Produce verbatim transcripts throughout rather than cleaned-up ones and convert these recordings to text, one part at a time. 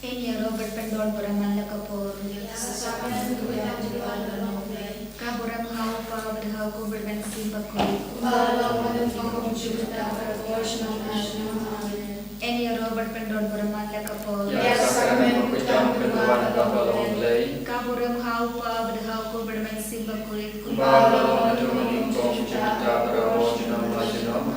Yn ïaroh bad pyndon burom man la ka por. Ka burom ha u Kpa bad ha u Khun bad ha u Mynsiem Bakhuid. Yn ïaroh bad pyndon burom man la ka por. Ka burom ha u Kpa bad ha u Khun bad ha u Mynsiem Bakhuid.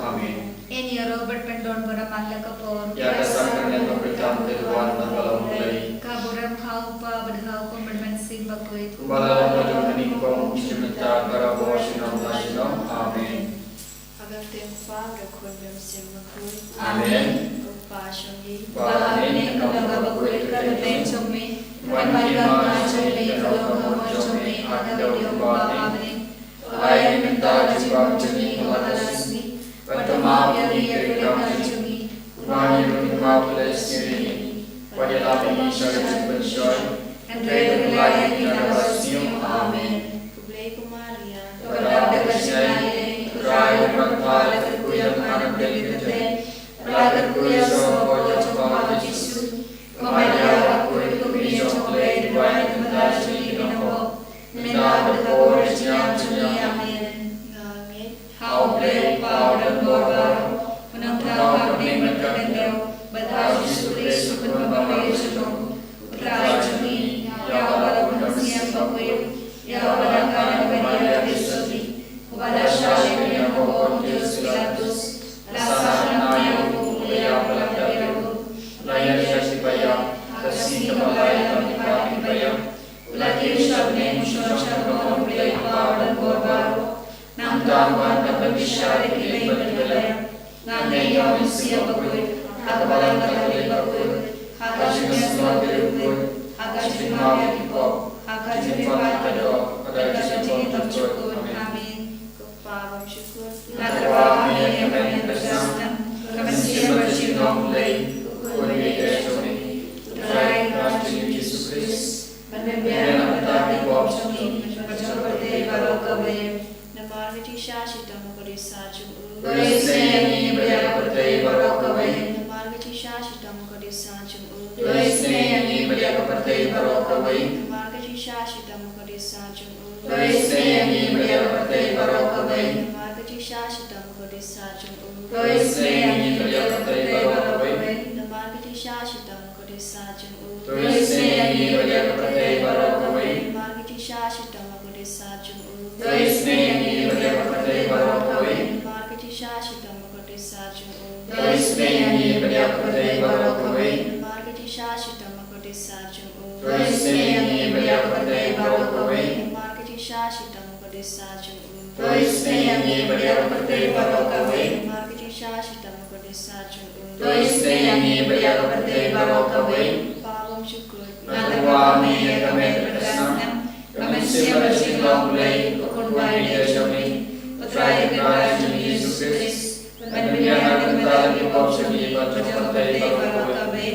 Amen. Yn ïaroh bad pyndon burom man la ka por. Ïa ka sangkmen bakhuid tam te wan na ka long Blei. Ka burom ha u Kpa bad ha u Khun bad ha u Mynsiem Bakhuid. Kumba la long ha ka nyngkong, mynta, barabor, junom la junom. Amen. Ha ka kyrteng u Kpa, u Khun bad u Mynsiem Bakhuid. Amen. Ko Kpa jong ngi. Uba ha bneng, ka long kaba khuid, ka kyrteng jong me. Wan, ka ktien jong me, ka long ka mon jong me, ha ka kyrteng u Kpa ha bneng. Ai mynta ka jingpynbor jong ngi ha ka sngi. Bad ka map ïa ngi ki kyrdan jong ngi, kumba ngi ruh ngi map ïa ki sngewbha jong ngi. Wat ïalam ïa ngi sha ka jingpynshoi, hynrei to pynlait ïa ngi na kaba sniew. Amen. Khublei ko Maria, kaba dap da ka jingaiei, U Trai u don bad pha, la kyrkhu ïa ka kmie bad ka kyrteng, bad la kyrkhu ïa u son bapoh jong pha u Jisu. Ko Maria bakhuid, ko kmie jong U Blei, duwai ïa ngi ki kyndoh jong ngi ki nongpop, mynta bad ha ka por jingïap jong ngi. Amen. Nga ngeit ha U Blei u Kpa uba don bor baroh, u Nongthaw ha bneng bad ha khyndew, bad ha U Jisu Khrist u Khun bapher jong U Trai jong ngi, ïa uba la bun mynsiem bakhuid, ïa uba la kha da ka Maria ka dei sotti, uba la shah lyngngoh ha u Pontius Pilatus, la sah, la knieh, u la ïap, la lyer, la ïaid sha ki paidbah, ha ka sngi kaba lai, la leit pat ki paidbah. U la kiew sha bneng, u shong sha ka boon U Blei u Kpa uba don bor baroh. Nangta un wan ban pynbishar ïa ki beiñ bad ki balang. Nga ngeit ïa u Mynsiem Bakhuid, ha ka Balang Katholik bakhuid, ha ka jingïasyllok ki riewkhuid, ha ka jingmap ïa ki pop, ha ka jingpynpaw ka doh, bad ha ka jingïatom jingkut. Amen. Ko Kpa bymjukut, nga tyrwa ha me ïa ka met bad ka snam, ka mynsiem bad ka jinglong U Blei, U Khun bad U Blei jong ngi, U Trai u Trai jong ngi Jisu Khrist. Ban pynbiang na ka bynta ki pop jong ngi, bad jong ka pyrthei baroh kawei. Namar ka jingshah shitom ka dei sa jong u. To isynei ïa ngi bad ïa ka pyrthei baroh kawei. Namar ka jingshah shitom ka dei sa jong u. To isynei ïa ngi bad ïa ka pyrthei baroh kawei. Namar ka jingshah shitom ka dei sa jong u. To isynei ïa ngi bad ïa ka pyrthei baroh kawei. Namar ka jingshah shitom ka dei sa jong u. To isynei ïa ngi bad ïa ka pyrthei baroh kawei. Namar ka jingshah shitom ka dei sa jong u. To isynei ïa ngi bad ïa ka pyrthei baroh kawei. Namar ka jingshah shitom ka dei sa jong u. To isynei ïa ngi bad ïa ka pyrthei baroh kawei. Namar ka jingshah shitom ka dei sa jong u. To isynei ïa ngi bad ïa ka pyrthei baroh kawei. Namar ka jingshah shitom ka dei sa jong u. To isynei ïa ngi bad ïa ka pyrthei baroh kawei. Namar ka jingshah shitom ka dei sa jong u. To isynei ïa ngi bad ïa ka pyrthei baroh kawei. Namar ka jingshah shitom ka dei sa jong u. To isynei ïa ngi bad ïa ka pyrthei baroh kawei. Kpa bymjukut, nga tyrwa ha me ïa ka met bad ka snam, ka mynsiem bad ka jinglong U Blei, U Khun bapher jong ngi, U Trai u Kynrad jong ngi Jisu Khrist, ban pynbiang na ka bynta ki pop jong ngi bad jong ka pyrthei baroh kawei.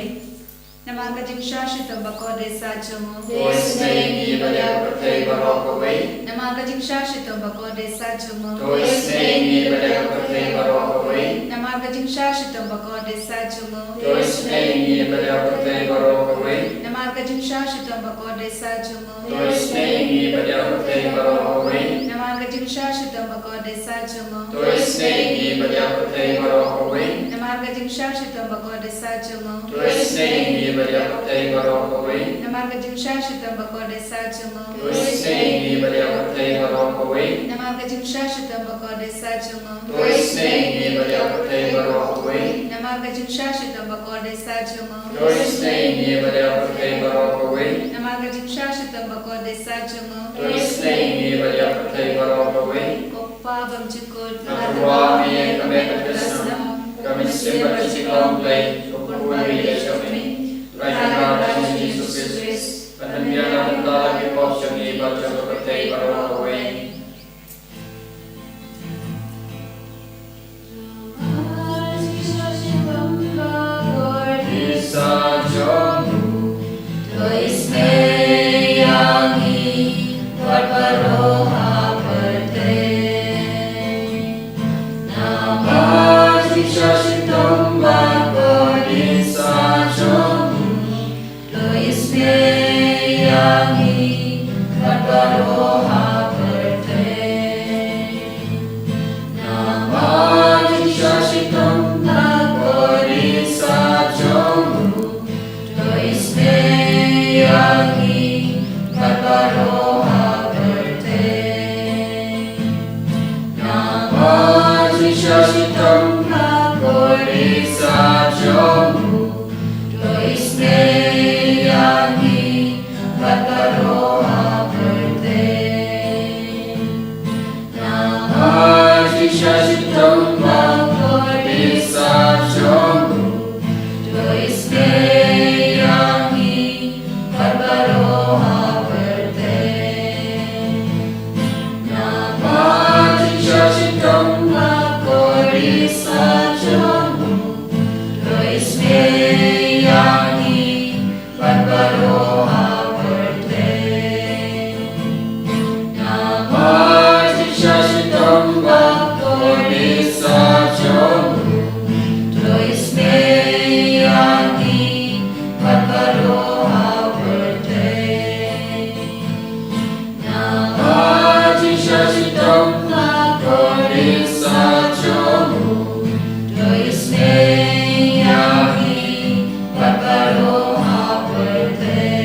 Namar ka jingshah shitom bakordor dei sa jong u. To isynei ïa ngi bad ïa ka pyrthei baroh kawei. Namar ka jingshah shitom bakordor dei sa jong u. To isynei ïa ngi bad ïa ka pyrthei baroh kawei. Namar ka jingshah shitom bakordor dei sa jong u. To isynei ïa ngi bad ïa ka pyrthei baroh kawei. Namar ka jingshah shitom bakordor dei sa jong u. To isynei ïa ngi bad ïa ka pyrthei baroh kawei. Namar ka jingshah shitom bakordor dei sa jong u. To isynei ïa ngi bad ïa ka pyrthei baroh kawei. Namar ka jingshah shitom bakordor dei sa jong u. To isynei ïa ngi bad ïa ka pyrthei baroh kawei. Namar ka jingshah shitom bakordor dei sa jong u. To isynei ïa ngi bad ïa ka pyrthei baroh kawei. Namar ka jingshah shitom bakordor dei sa jong u. To isynei ïa ngi bad ïa ka pyrthei baroh kawei. Namar ka jingshah shitom bakordor dei sa jong u. To isynei ïa ngi bad ïa ka pyrthei baroh kawei. Namar ka jingshah shitom bakordor dei sa jong u. To isynei ïa ngi bad ïa ka pyrthei baroh kawei. Ko Kpa bymjukut, nga tyrwa ha me ïa ka met bad ka snam, ka mynsiem bad ka jinglong U Blei, U Khun bapher jong ngi, U Trai u Kynrad jong ngi Jisu Khrist, ban pynbiang na ka bynta ki pop jong ngi bad jong ka pyrthei baroh kawei. Sha shitom ka kordit sah jong u, to isynei ïa ngi bad baroh ha pyrthei. Namar jingshisha shitom ka kordit sah jong u, to isynei ïa ngi bad baroh ha pyrthei. Namar jingshisha shitom ka kordit sah jong u, to isynei ïa ngi bad baroh ha pyrthei. Namar jingshisha shitom ka kordit sah jong u, to isynei ïa ngi bad baroh ha pyrthei. Namar jingshisha shitom ka kordit sah jong u, to isynei ïa ngi bad baroh ha pyrthei.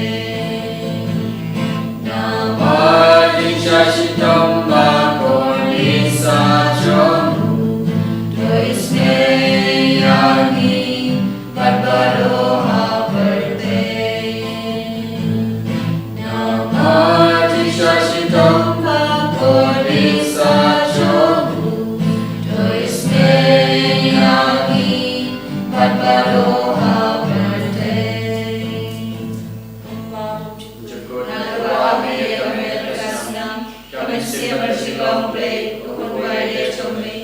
Namar jingshisha shitom ka kordit sah jong u, to isynei ïa ngi bad baroh ha pyrthei. Namar jingshisha shitom ka kordit sah jong u, to isynei ïa ngi bad baroh ha pyrthei. Kumba bym jukut, na ka daw ba me ïa ka met ka snam, ka mynsiem bad ka jinglong U Blei, U Khun ba ïeit jong me,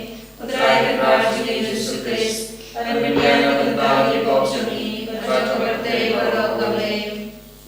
U Trai Kynrad jong ngi Jisu Khrist, un pynbiang na ka bynta ki pop jong ngi bad jong ka pyrthei baroh kawei.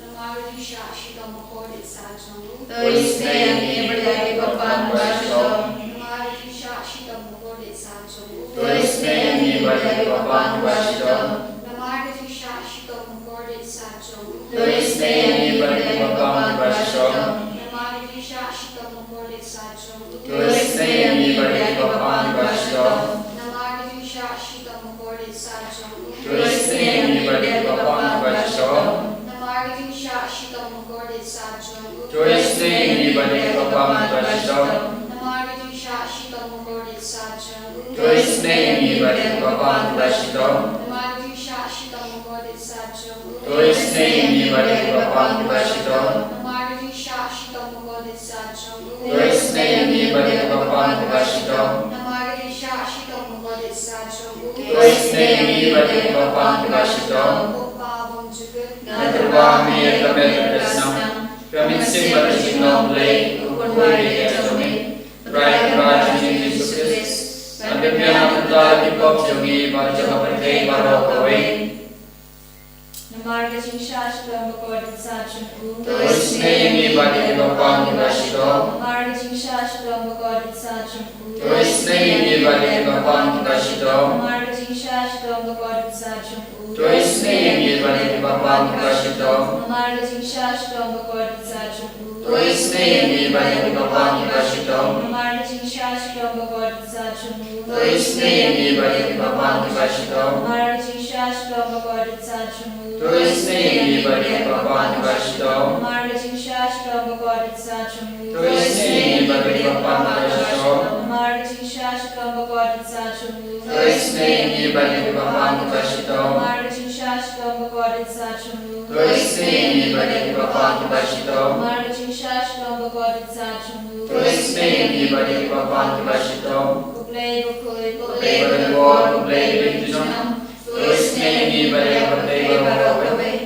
Namar ka jingshisha shitom ka kordit sah jong u, to isynei ïa ngi bad ïa ki bapang ba shitom. Namar ka jingshisha shitom ka kordit sah jong u, to isynei ïa ngi bad ïa ki bapang ba shitom. Namar ka jingshisha shitom ka kordit sah jong u, to isynei ïa ngi bad ïa ki bapang ba shitom. Namar ka jingshisha shitom ka kordit sah jong u, to isynei ïa ngi bad ïa ki bapang ba shitom. Namar ka jingshisha shitom ka kordit sah jong u, to isynei ïa ngi bad ïa ki bapang ba shitom. Namar ka jingshisha shitom ka kordit sah jong u, to isynei ïa ngi bad ïa ki bapang ba shitom. Namar ka jingshisha shitom ka kordit sah jong u, to isynei ïa ngi bad ïa ki bapang ba shitom. Namar ka jingshisha shitom ka kordit sah jong u, to isynei ïa ngi bad ïa ki bapang ba shitom. Namar ka jingshisha shitom ka kordit sah jong u, to isynei ïa ngi bad ïa ki bapang ba shitom. Namar ka jingshisha shitom ka kordit sah jong u, to isynei ïa ngi bad ïa ki bapang ba shitom. Kumba bym jukut, na ka daw ba me ïa ka met ka snam, ka mynsiem bad ka jinglong U Blei, U Khun ba ïeit jong me, U Trai Kynrad jong ngi Jisu Khrist, un pynbiang na ka bynta ki pop jong ngi bad jong ka pyrthei baroh kawei. Namar ka jingshisha shitom ka kordit sah jong u, to isynei ïa ngi bad ïa ki bapang ba shitom. Namar ka jingshisha shitom ka kordit sah jong u, to isynei ïa ngi bad ïa ki bapang ba shitom. Namar ka jingshisha shitom ka kordit sah jong u, to isynei ïa ngi bad ïa ki bapang ba shitom. Namar ka jingshisha shitom ka kordit sah jong u, to isynei ïa ngi bad ïa ki bapang ba shitom. Namar ka jingshisha shitom ka kordit sah jong u, to isynei ïa ngi bad ïa ki bapang ba shitom. Namar ka jingshisha shitom ka kordit sah jong u, to isynei ïa ngi bad ïa ki bapang ba shitom. Namar ka jingshisha shitom ka kordit sah jong u, to isynei ïa ngi bad ïa ki bapang ba shitom. Namar ka jingshisha shitom ka kordit sah jong u, to isynei ïa ngi bad ïa ki bapang ba shitom. Namar ka jingshisha shitom ka kordit sah jong u, to isynei ïa ngi bad ïa ki bapang ba shitom. Namar ka jingshisha shitom ka kordit sah jong u, to isynei ïa ngi bad ïa ki bapang ba shitom. U Blei bakhuid, U Blei badonbor, U Blei baïaid junom, to isynei ïa ngi bad ïa ka pyrthei baroh kawei.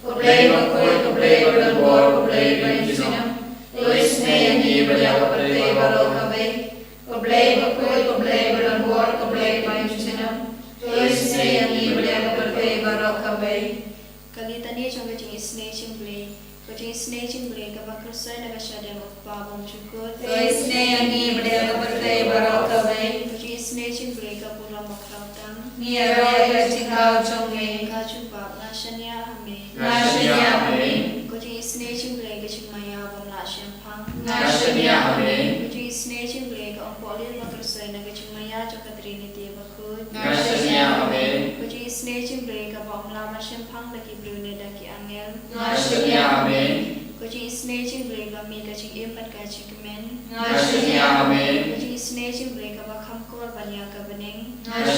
U Blei bakhuid, U Blei badonbor, U Blei baïaid junom, to isynei ïa ngi bad ïa ka pyrthei baroh kawei. U Blei bakhuid, U Blei badonbor, U Blei baïaid junom, to isynei ïa ngi bad ïa ka pyrthei baroh kawei. Ka Litani jong ka Jingisynei Jingblei. Ka jingisynei jingblei kaba khreh sha na ka shadem, O Kpa bymjukut, to isynei ïa ngi bad ïa ka pyrthei baroh kawei. Ka jingisynei jingblei ka burom bakhraw tam, ngi ïaroh ïa ka jingkhaw jong me. Ka jubab, nga shaniah ha me. Nga shaniah ha me. Ka jingisynei jingblei ka jingmaïa bym lah shemphang, nga shaniah ha me. Ka jingisynei jingblei ka umpohliew ba khreh sha na ka jingmaïa jong ka Trinity bakhuid, nga shaniah ha me. Ka jingisynei jingblei kaba ym lah ban shemphang da ki briew ne da ki angel, nga shaniah ha me. Ka jingisynei jingblei ba mih ka jingim bad ka jingkmen, nga shaniah ha me. Ka jingisynei jingblei kaba kham kor ban ïa kaba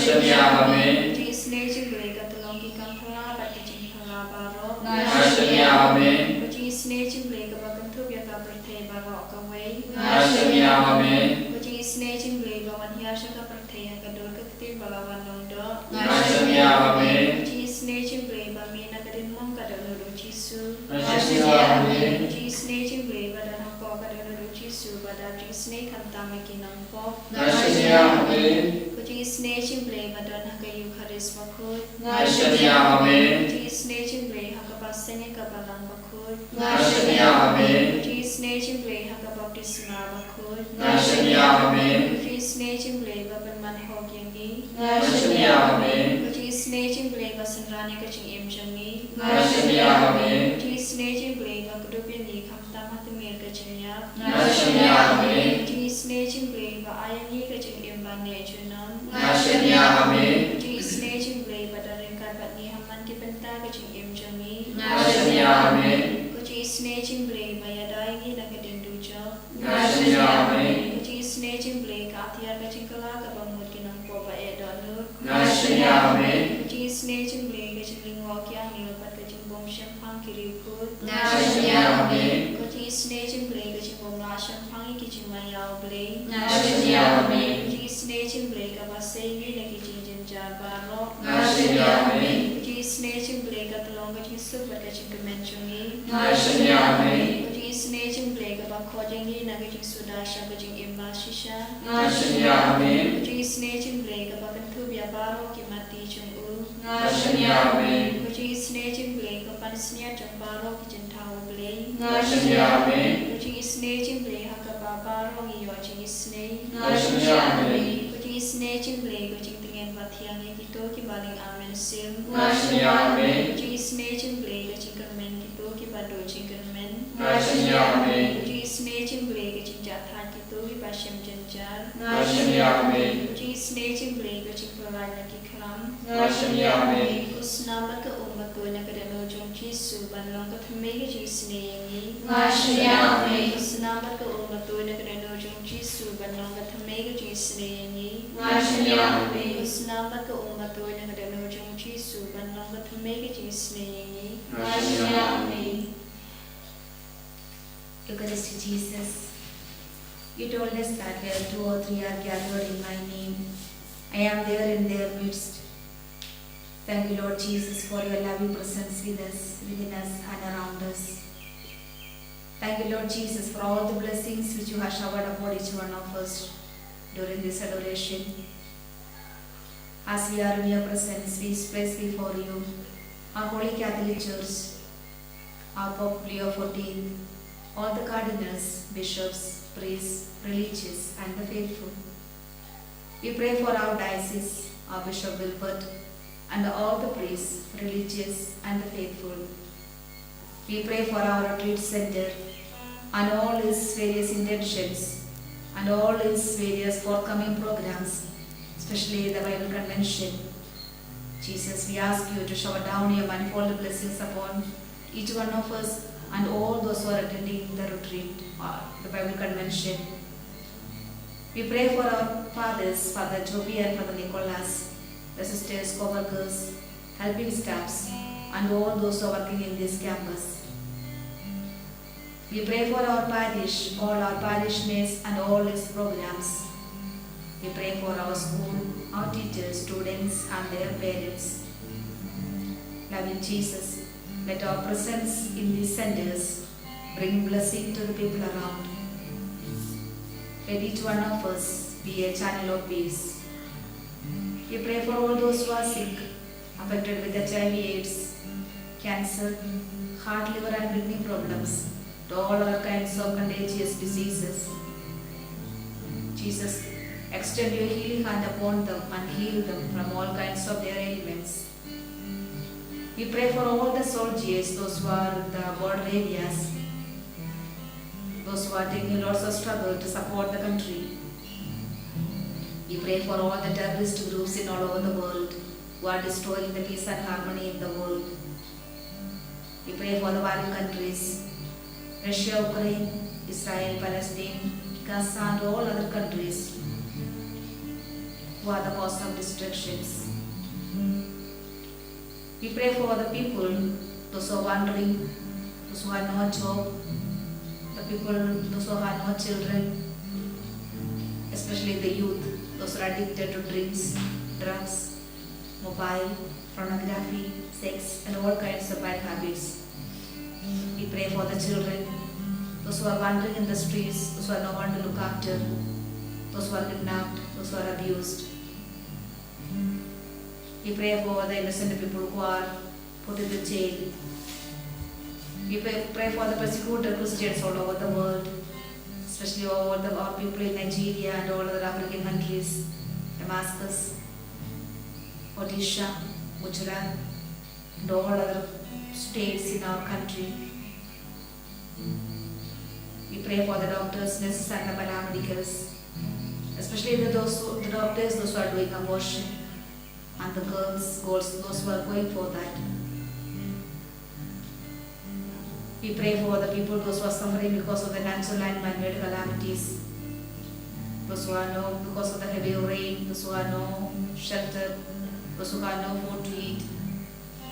Shania, amen. Ka jingisynei jong U Blei ka tyllong ki kam phylla bad ki jingphylla baroh. Nga shania, amen. Ka jingisynei jong U Blei kaba kynthup ïa ka pyrthei baroh kawei. Nga shania, amen. Ka jingisynei jong U Blei ba wan hiar sha ka pyrthei ha ka dur ka ktien ba la wan long doh. Nga shania, amen. Ka jingisynei jong U Blei ba mih na ka diengphna ka dohnud U Jisu. Nga shania, amen. Ka jingisynei jong U Blei ba don hapoh ka dohnud U Jisu ba da ka jingisynei khamtam ïa ki nongpop. Nga shania, amen. Ka jingisynei jong U Blei ba don ha ka Eukharist bakhuid. Nga shania, amen. Ka jingisynei jong U Blei ha kaba seng ïa ka Balang bakhuid. Nga shania, amen. Ka jingisynei jong U Blei ha ka baptisma bakhuid. Nga shania, amen. Ka jingisynei jong U Blei ba pynman hok ïa ngi. Nga shania, amen. Ka jingisynei jong U Blei ba synran ïa ka jingim jong ngi. Nga shania, amen. Ka jingisynei jong U Blei ba kdup ïa ngi khamtam ha ka miet ka jingïap. Nga shania, amen. Ka jingisynei jong U Blei ba ai ïa ngi ka jingim ba neh junom. Nga shania, amen. Ka jingisynei jong U Blei ba don ryngkat bad ngi ha man ki bynta ka jingim jong ngi. Nga shania, amen. Ka jingisynei jong U Blei ba ïada ïa ngi na ka diengdujok. Nga shania, amen. Ka jingisynei jong U Blei ka atiar ka jingkylla kaba mut ki nongpop ba eh dohnud. Nga shania, amen. Ka jingisynei jong U Blei ka jinglyngngoh ki angel bad ka jingbym shemphang ki riewkhuid. Nga shania, amen. Ka jingisynei jong U Blei ka jingbym lah shemphang ïa ki jingma ïa U Blei. Nga shania, amen. Ka jingisynei jong U Blei kaba sei ïa ngi na ki jingjynjar baroh. Nga shania, amen. Ka jingisynei jong U Blei ka tyllong ka jingsuk bad ka jingkmen jong ngi. Nga shania, amen. Ka jingisynei jong U Blei kaba khot ïa ngi na ka jingsuda sha ka jingim ba shisha. Nga shania, amen. Ka jingisynei jong U Blei kaba kynthup ïa baroh ki matti jong u. Nga shania, amen. Ka jingisynei jong U Blei ka pansngiat jong baroh ki jingthaw U Blei. Nga shania, amen. Ka jingisynei jong U Blei ha kaba baroh ngi ïoh jingisynei. Nga shania, amen. Ka jingisynei jong U Blei ka jingtngen ba thiang ïa kito kiba lyngba mynsiem. Nga shania, amen. Ka jingisynei jong U Blei ka jingkyrmen kito kiba duh jingkyrmen. Nga shania, amen. Ka jingisynei jong U Blei ka jingjahthait kito kiba shem jynjar. Nga shania, amen. Ka jingisynei jong U Blei ka jingpyllait na ki khlam. Nga shania, amen. Ka snam bad ka um bad ka tuid na ka dohnud jong U Jisu ban long ka thymmei ka jingisynei ïa ngi. Nga shania, amen. Ka snam bad ka um bad ka tuid na ka dohnud jong U Jisu ban long ka thymmei ka jingisynei ïa ngi. Nga shania, amen. Ka snam bad ka um bad ka tuid na ka dohnud jong U Jisu ban long ka thymmei ka jingisynei ïa ngi. Nga shania, amen. Eucharistic Jesus, you told us that where two or three are gathered in my name, I am there in their midst. Thank you, Lord Jesus, for your loving presence with us, within us, and around us. Thank you, Lord Jesus, for all the blessings which you have showered upon each one of us during this adoration. As we are in your presence, we place before you our Holy Catholic Church, our Pope Leo fourteenth, all the cardinals, bishops, priests, religious, and the faithful. We pray for our diocese, our Bishop Wilbert, and all the priests, religious, and the faithful. We pray for our retreat center and all its various intentions and all its various forthcoming programs, especially the Bible Convention. Jesus, we ask you to shower down your manifold blessings upon each one of us and all those who are attending the retreat, uh, the Bible Convention. We pray for our fathers, Father Joby and Father Nicholas, the sisters, co-workers, helping staffs, and all those who are working in this campus. We pray for our parish, all our parishness, and all its programs. We pray for our school, our teachers, students, and their parents. Loving Jesus, let our presence in these centers bring blessing to the people around. Let each one of us be a channel of peace. We pray for all those who are sick, affected with H I V, AIDS, cancer, heart, liver, and kidney problems, and all other kinds of contagious diseases. Jesus, extend your healing hand upon them and heal them from all kinds of their ailments. We pray for all the soldiers, those who are in the border areas, those who are taking lots of struggle to support the country. We pray for all the terrorist groups in all over the world who are destroying the peace and harmony in the world. We pray for the warring countries, Russia, Ukraine, Israel, Palestine, Gaza, and all other countries. who are the cause of distractions. We pray for the people, those who are wandering, those who have no job, the people, those who have no children, especially the youth, those who are addicted to drinks, drugs, mobile, pornography, sex, and all kinds of bad habits. We pray for the children, those who are wandering in the streets, those who have no one to look after, those who are kidnapped, those who are abused. We pray for the innocent people who are put in the jail. We pray, pray for the persecuted Christians all over the world, especially all the, our people in Nigeria and all other African countries, Damascus, Odisha, Gujarat, and all other states in our country. We pray for the doctors, nurses, and the paramedicals, especially the, those who, the doctors, those who are doing abortion, and the girls, girls, those who are going for that. We pray for the people, those who are suffering because of the natural and man-made calamities, those who are no, because of the heavy rain, those who are no shelter, those who have no food to eat.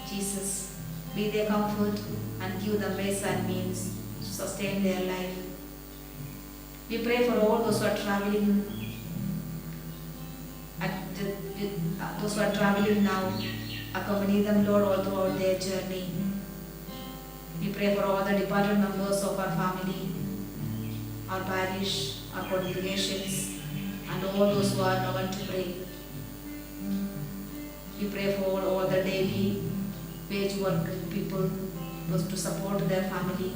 Jesus, be their comfort and give them ways and means to sustain their life. We pray for all those who are traveling, at the, uh, those who are traveling now. Accompany them, Lord, all throughout their journey. We pray for all the departed members of our family, our parish, our congregations, and all those who are no one to pray. We pray for all the daily wage work people, those to support their family.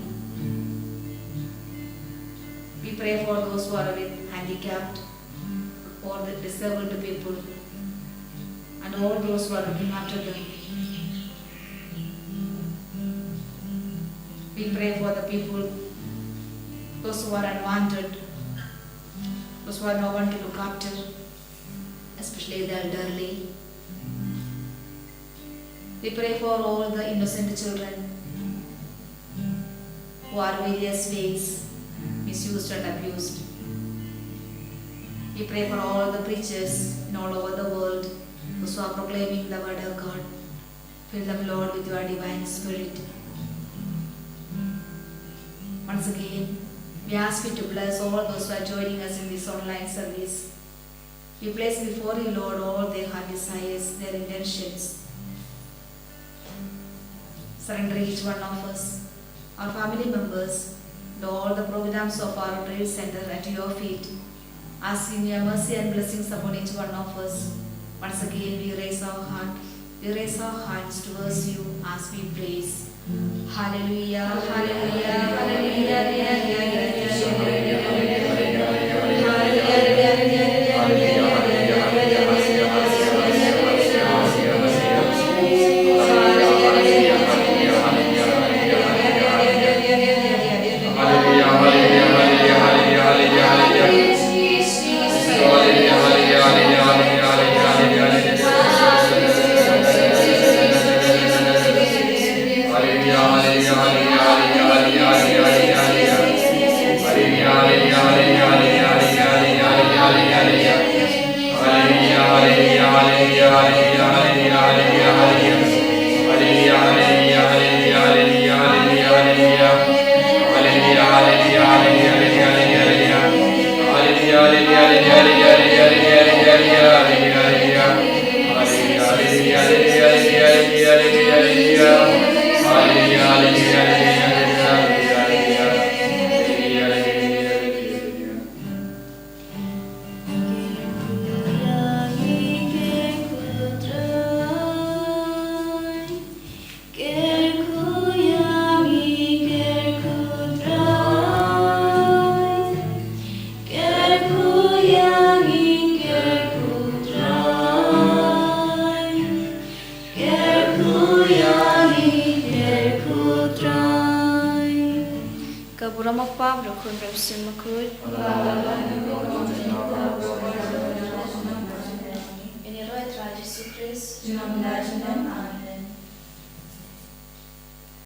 We pray for those who are with handicapped or the disabled people, and all those who are looking after them. We pray for the people, those who are unwanted, those who are no one to look after, especially the elderly. We pray for all the innocent children who are various ways misused and abused. We pray for all the preachers in all over the world, those who are proclaiming the word of God. Fill them, Lord, with your divine spirit. Once again, we ask you to bless all those who are joining us in this online service. We place before you, Lord, all their heart desires, their intentions. Surrender each one of us, our family members, and all the programs of our retreat center at your feet. Asking your mercy and blessings upon each one of us. Once again, we raise our heart, we raise our hearts towards you as we praise. Hallelujah, hallelujah, hallelujah, hallelujah, hallelujah. Ka burom u Kpa, bad u Khun, bad u Mynsiem Bakhuid. Ngi ïaroh ïa u Trai Jisu Khrist.